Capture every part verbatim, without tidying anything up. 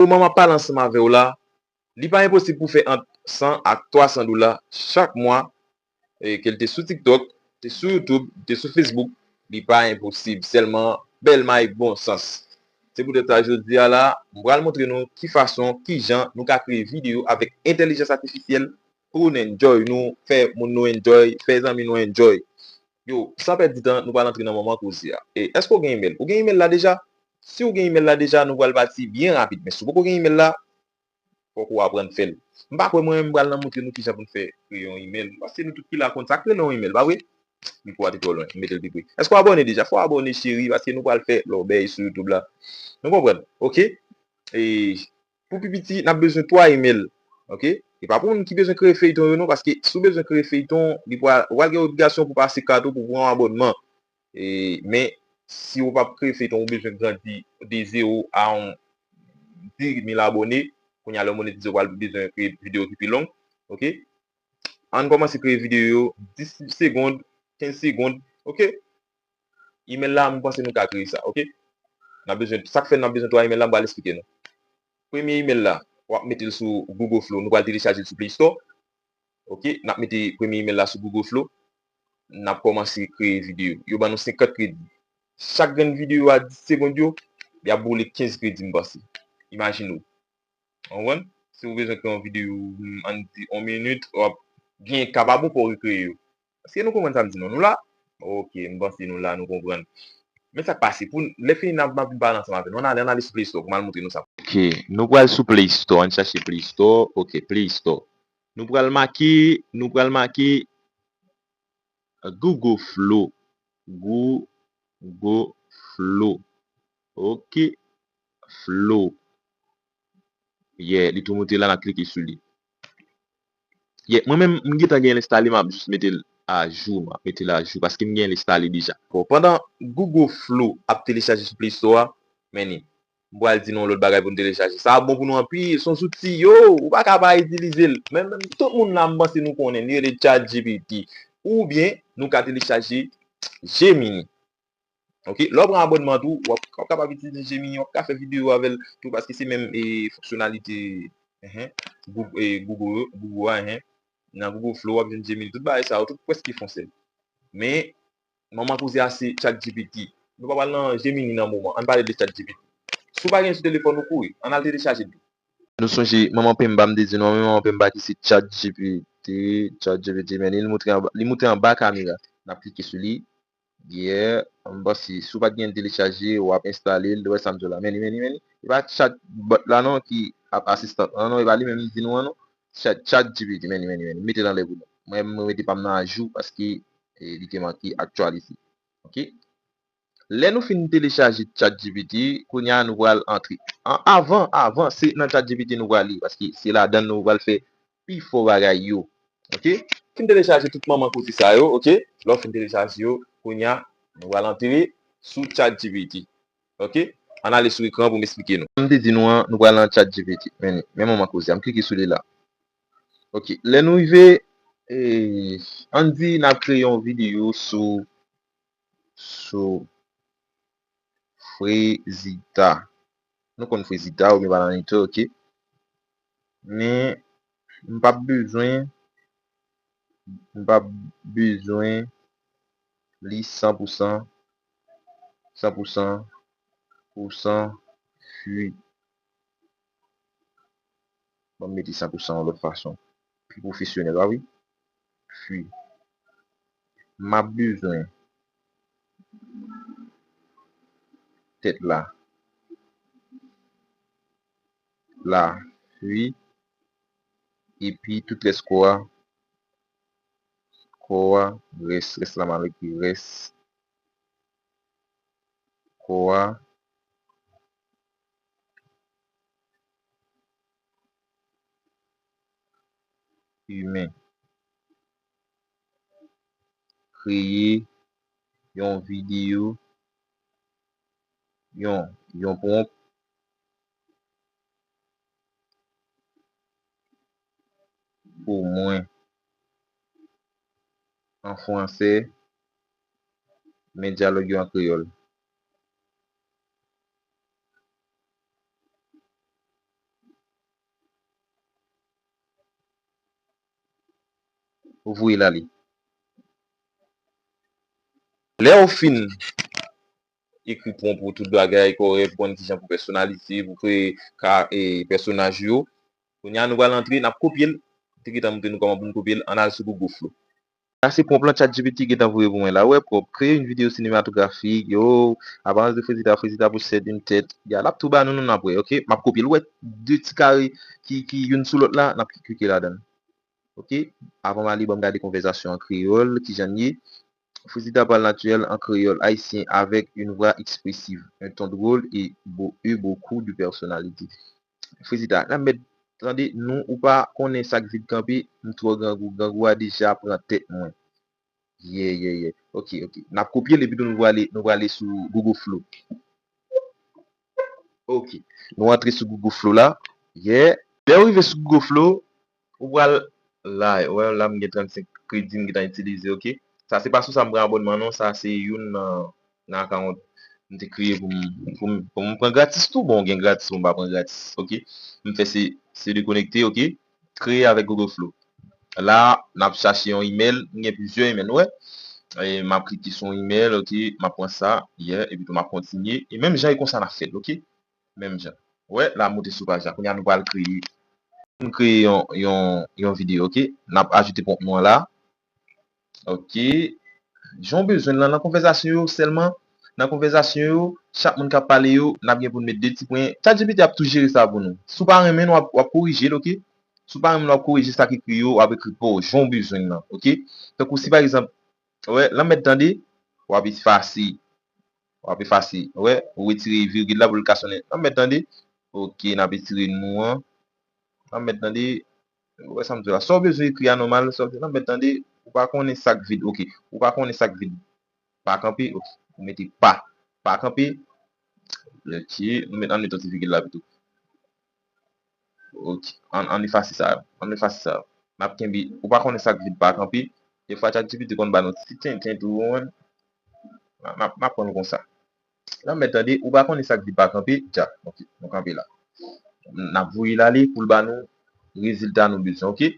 Moman m ap pale ansanm avè w la, li pa enposib pou w fè ant san ak twa san dola chak mwa, e, ke l te sou TikTok, te sou YouTube, te sou Facebook, li pa enposib. Sèlman, bèlman avèk bon sans. Se poutèt sa, jodi a la, m pral montre nou ki fason, ki jan nou ka kreye videyo avèk entèlijans atifisyèl pou n enjoy nou, fè moun nou enjoy, fè zanmi nou enjoy. Yo, san pèdi tan, nou pral antre nan moman koze a. E èske w gen email? Ou gen email la deja? Si w gen email la deja, nou pral pati byen rapid. Men si w poko gen email la, fòk ou aprann fè l. M pa kwè mwen menm m pral nan montre nou kijan pou n fè kreye yon email. Paske nou tout ki la konn sa k rele yon email, pa vre? Mikwo a te twò lwen, m mete l pi pre. Èske w abòne deja? Fò w abòne, cheri, paske nou pral fè lòbèy sou YouTube la. Nou konprann? Oke? E pou pi piti, n ap bezwen twa email. Oke? E pa pou moun ki bezwen kreye feyton yo, non, paske si w bezwen kreye feyton, li pral, ou pral gen obligasyon pou pase kat ou pou pran yon abònman. E, men, si w p ap kreye feyton, ou bezwen grandi de zewo a yon dis mil abòne. Kounye a, lè w monetize, w pral bezwen kreye videyo ki pi long. Oke? Ann kòmanse kreye videyo yo, dis segonn, kenz segonn. Oke? Email la, m panse nou ka kreye sa, oke? N ap bezwen, sa k fè n ap bezwen twa email la, m pral eksplike nou. Premye email la, w ap mete l sou Google Flow. Nou pral telechaje l sou Play Store. Oke, n ap mete premye email la sou Google Flow. N ap kòmanse kreye videyo. Yo ban nou senkant kredi. Chak grenn videyo a dis segonn yo, y ap boule kenz kredi, m panse. Imajine w. Ou konprann? Si w bezwen kreye yon videyo, ann di yon minit, w ap gen kapab ou pa w rekreye yo. Èske nou konprann sa m di nou? Nou la? Oke, m panse nou la, nou konprann. Men sa k pase, pou n, lè fini n ap, m ap vin pale ansanm avè nou. Ann ale, ann ale sou Play Store pou m al montre nou sa. Oke, nou pral sou Play Store, ann chache Play Store. Oke, Play Store. Nou pral make, nou pral make Google Flow. Google Flow. Oke, Flow. Yeah, li tou moute la, n ap klike sou li. Yeah, mwen menm, m gentan gen l enstale, m ap jis mete l ajou, m ap mete l ajou, paske m gen l enstale deja. Bon, pandan Google Flow ap telechaje sou Play Store a, men ni, m pral di nou yon lòt bagay pou n telechaje. Sa ap bon pou nou anpil, se yon zouti, yo, ou pa ka pa itilize l. Men, men tout moun la, m panse nou konnen, li rele ChatGPT. Oubyen, nou ka telechaje Gemini. Oke, lè w pran abònman tou, w ap, w ap kapab itilize Gemini, w ap ka fè videyo avè l tou, paske se menm, e, fonksyonalite, enhen, Goog-, e, Google, Google a, enhen. Nan Google Flow, w ap jwenn Gemini, tout bagay sa yo, tout prèske fon sèl. Men, manman koze a se ChatGPT. Nou pa pral nan Gemini nan moman, ann pale de ChatGPT. Si w pa gen l sou telefòn ou, kouri, ann al telechaje l tou. Nou sonje, manman Pemba, m te di nou, men manman Pemba ki se ChatGPT, ChatGPT, men li moute anba, li moute anba kamera. N ap klike sou li. Yeah, m panse, si w pa t gen l telechaje, w ap enstale l, wè sa m di w la. Men li, men li, men li. E pa chatbot la non, ki ap asistan an non, e pa li menm m di nou an non. Chat, ChatGPT, men li, men li, men li. M mete l anlè pou nou. Mwen, mwen mete pa m nan ajou paske, e, li te manke aktyalize. Oke? Lè nou fin telechaje ChatGPT, kounye a nou pral antre. An, avan, avan, se nan ChatGPT nou pral ye, paske se ladan l nou pral fè pifò bagay yo. Oke? Fin telechaje tout manman koze sa yo, oke? Lè w fin telechaje yo, kounye a, nou pral antre sou ChatGPT. Oke? Ann ale sou ekran pou m esplike nou. M te di nou an, nou pral nan ChatGPT. Men, men manman koze a, m klike sou li la. Oke, lè nou rive, e, ann di n ap kreye yon videyo sou, sou Frezita. Nou konn Frezita oubyen Bananito, oke? Men, m p ap bezwen, m p ap bezwen li san pou san, san pou san, pou san fwi. Ban m mete san pou san yon lòt fason. Pi pwofesyonèl, pa vre? Fwi. M ap bezwen tèt la. La, fwi. Epi tout rès kò a. Kò a, rès, rès la m al ekri rès. Kò a. Imen. Kreye yon videyo, yon, yon pwonp pou mwen an fransè, men dyalòg yo an kreyòl. ou voye l ale. Lè w fin ekri pwonp ou tout bagay kòrèk, ou konn kijan pou pèsonalize, pou kreye ka, e, pèsonaj yo. Kounye a nou pral antre, n ap kopye l. Te gentan montre nou kòman pou n kopye l, ann al sou Google Flow. Sa se pwonp lan ChatGPT gentan voye pou mwen la. Wè pwonp, créer une vidéo cinématographique, yo, apparence de Frezita, Frezita possède une tête. Ya, l ap tou ba nou, nou n ap wè, oke? M ap kopye l, ou wè de ti kare ki, ki youn sou lòt la, n ap klike ladan l. Oke? Avan m ale, ban m gade konvèsasyon an kreyòl, kijan l ye. Frezita parle naturel en créole haïtien avec une voix expressive, un ton drôle et beau, et beaucoup de personnalité. Frezita, nan mèt, tande, nou, ou pa konnen sa k vide kanpe, m twò grangou, grangou a deja pran tèt mwen. Ye, ye, ye. Oke, oke. N ap kopye l epi tou nou prale, nou prale sou Google Flow. Oke. Nou antre sou Google Flow la. Ye. Lè w rive sou Google Flow, ou pral la, wè, la m gen trannsenk kredi m gentan itilize, oke. Sa se pa sou sa m pran abònman non, sa se youn nan, nan akawont m te kreye pou m, pou m, pou m pran gratis tou. Bon, gen gratis, bon, m pa pran gratis, oke. M fè se, se dekonekte, oke. Kreye avèk Google Flow. La, n ap chache yon email, m gen plizyè email, nou wè. E m ap klike sou yon email, oke, m ap pran sa, yeah, epi tou m ap kontinye. E menm jan e konsa n ap fè l, oke? Menm jan. Wè, la moute sou paj la. Kounye a nou pral kreye. Nou kreye yon, yon, yon videyo, oke? N ap ajoute pwonp nou an la. Oke. Jan w bezwen l lan, nan konvèsasyon yo sèlman, nan konvèsasyon yo, chak moun k ap pale yo, n ap gen pou n met de ti pwen. ChatGPT ap tou jere sa pou nou. Si w pa renmen l, w ap, w ap korije l, oke? Si w pa renmen l, w ap korije sa k ekri yo, w ap ekri pa w, jan w bezwen l lan, oke? Tankou si pa egzanp, wè, lan mèt tande, w ap efase. W ap efase. Wè, ou retire virgil la pou l ka sonnen. Lan mèt tande. Oke, n ap retire nou an. Lan mèt tande. Ou wè sa m di w la. Sa w bezwen ekri a nòmal, sa w lan mèt tande. Ou pa konnen sa k vide. Oke. Ou pa konnen sa k vide. Pa kanpe. Oke. Ou mete pa. Pa kanpe. Oke. Nou met, ann met yon ti virgil la pito. Oke. Ann, ann efase sa yo. Ann efase sa yo. N ap kenbe. Ou pa konnen sa k vide pa kanpe. Defwa ChatGPT konn ba nou ti tenten tou, ou konprann? N ap, n ap pran l konsa. Lan mèt tande, ou pa konnen sa k vide pa kanpe, dja. Oke, nou kanpe la. N ap voye l ale pou l ba nou rezilta nou bezwen, oke?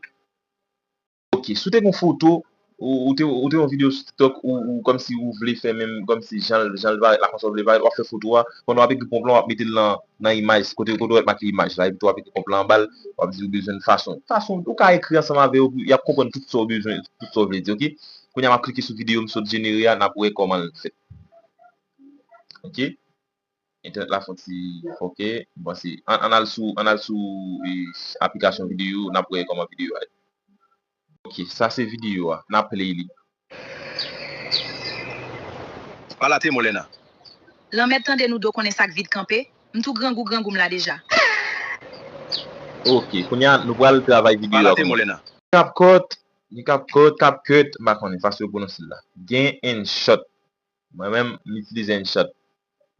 Oke, si w te gen foto, ou, ou te, ou te yon videyo sou TikTok, ou, ou kòmsi ou vle fè menm, kòmsi jan, jan l parèt la, konsa w vle parèt, w ap fè foto a, pandan w ap ekri pwonp lan, w ap mete l nan, nan imaj, kote, kote w wè make imaj la, epi tou w ap ekri pwonp lan anba l, w ap di ou bezwen fason. Fason, ou ka ekri ansanm avè yo, y ap konprann tout sa w bezwen, tout sa w vle di, oke? Kounye a m ap klike sou videyo m sot jenere a, n ap wè kòman l fèt. Oke? Entènèt la fè yon ti fòkè, m panse. Ann, ann al sou, ann al sou, e, aplikasyon videyo, n ap wè kòman videyo a ye. Oke, sa se videyo a. N ap play li. Pale atè m, Olena. Lanmèd tande nou do konnen sa k vide kanpe. M tou grangou grangou m la deja. Oke, kounye a nou pral travay videyo a. Pale atè m, Olena. CapCut, ni CapCut, CapCut, m pa konnen fason yo pwononse l la. Gen and shot. Mwen menm, m itilize and shot.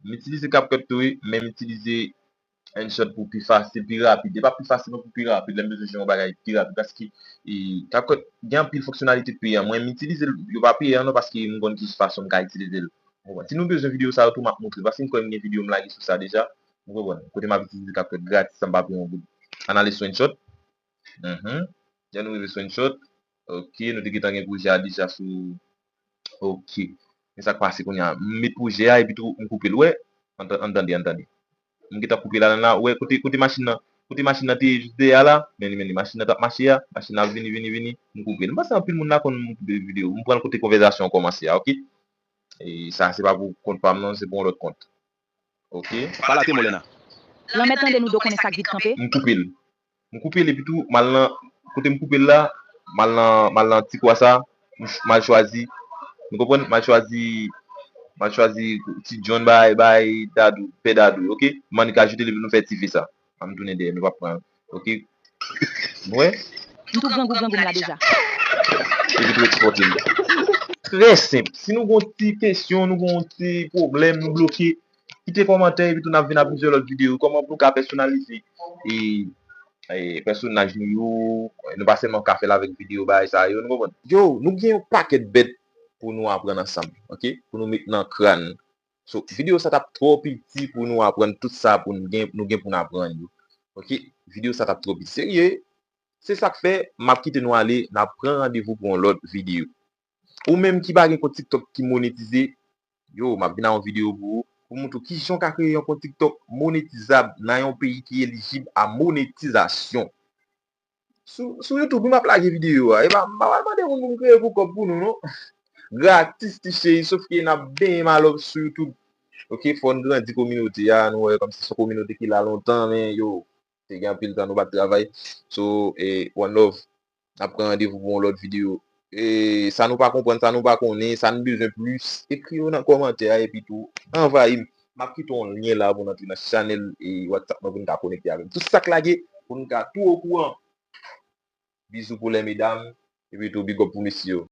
M itilize CapCut tou wi, men m itilize and shot pou pi fasil, pi rapid. E pa pi fasil non, pou pi rapid. Lè m bezwen jwe yon bagay pi rapid. Paske, e, CapCut gen anpil fonksyonalite peyan. Mwen, m itilize l, yo pa peyan non, paske m konn ki fason m ka itilize l. Ou konprann? Si nou bezwen videyo sa yo tou, m ap montre. Paske m kwè m gen videyo m lage sou sa deja. Ou konprann? Kote m ap itilize CapCut gratis, san m pa peye yon goud. Ann ale sou and shot. Mhm. Lè nou rive sou and shot. Oke, nou te gentan gen pwojè a deja sou. Oke. Men sa k pase kounye a. M met pwojè a epi tou m koupe l, wè. Ann tan-, ann tande, ann tande. M gentan koupe la, la, la. Wè, kote, kote machin nan, kote machin nan te ye jis dèyè a la. Men li, men li, machin nan t ap mache a. Machin nan ap vini, vini, vini. M koupe l. M panse anpil moun la konn m koupe videyo. M pran l kote konvèsasyon an kòmanse a, oke? E sa, se pa pou kont pa m non, se pou yon lòt kont. Oke. Pale atè m, Olena. Lanmèd tande nou do konnen sa k vide kanpe. M koupe l. M koupe l epi tou, m al nan, kote m koupe l la, m al nan, m al nan ti kwa sa, m ch-, m al chwazi, nou konprann, m al chwazi, m al chwazi ti John bay, bay Dadou, pè Dadou, oke? M annik ajoute l epi nou fè ti V sa. An m tounen dèyè, nou p ap pran, oke? Nou wè? M tou grangou grangou m la deja. Epi tou ekspòte l. Trè senp. Si nou gon ti kesyon, nou gon ti pwoblèm, nou bloke, kite kòmantè epi tou n ap vin ak plizyè lòt videyo. Kòman pou nou ka pèsonalize e, e, pèsonaj nou yo, nou pa sèlman ka fè l avèk videyo bagay sa yo, nou konprann? Yo, nou gen yon pakèt bèt pou nou aprann ansanm, oke? Pou nou met nan kràn. So, videyo sa t ap twò piti pou nou aprann tout sa pou nou gen, nou gen pou n aprann yo. Oke? Videyo sa t ap twò piti. Serye, Se sa k fè, m ap kite nou ale, n ap pran randevou pou yon lòt videyo. Ou menm ki pa gen kont TikTok ki monetize, yo, m ap vin a yon videyo pou ou, pou montre w kijan w ka kreye yon kont TikTok monetizab nan yon peyi ki elijib a monetizasyon. Sou, sou YouTube, wi, m ap lage videyo a. E pa, m pa pral mande moun pou m kreye pou kòb pou nou, non. Gratis, ti cheri, sof ke n ap benyen malòv sou YouTube. Ok, fò n grandi kominote a, nou wè kòmsi se yon kominote ki la lontan, men yo, te gen anpil tan nou pa t travay. So, e, one love. N ap pran randevou pou yon lòt videyo. E sa nou pa konprann, sa nou pa konnen, sa n bezwen plis, ekri yo nan kòmantè a, epi tou, anvayi m. M ap kite yon lyen la pou n antre nan chanèl e WhatsApp mwen pou n ka konekte avè m. Tout sa k lage, pou n ka tou okouran. Bizou pou lè medam, epi tou big up pou mesye yo.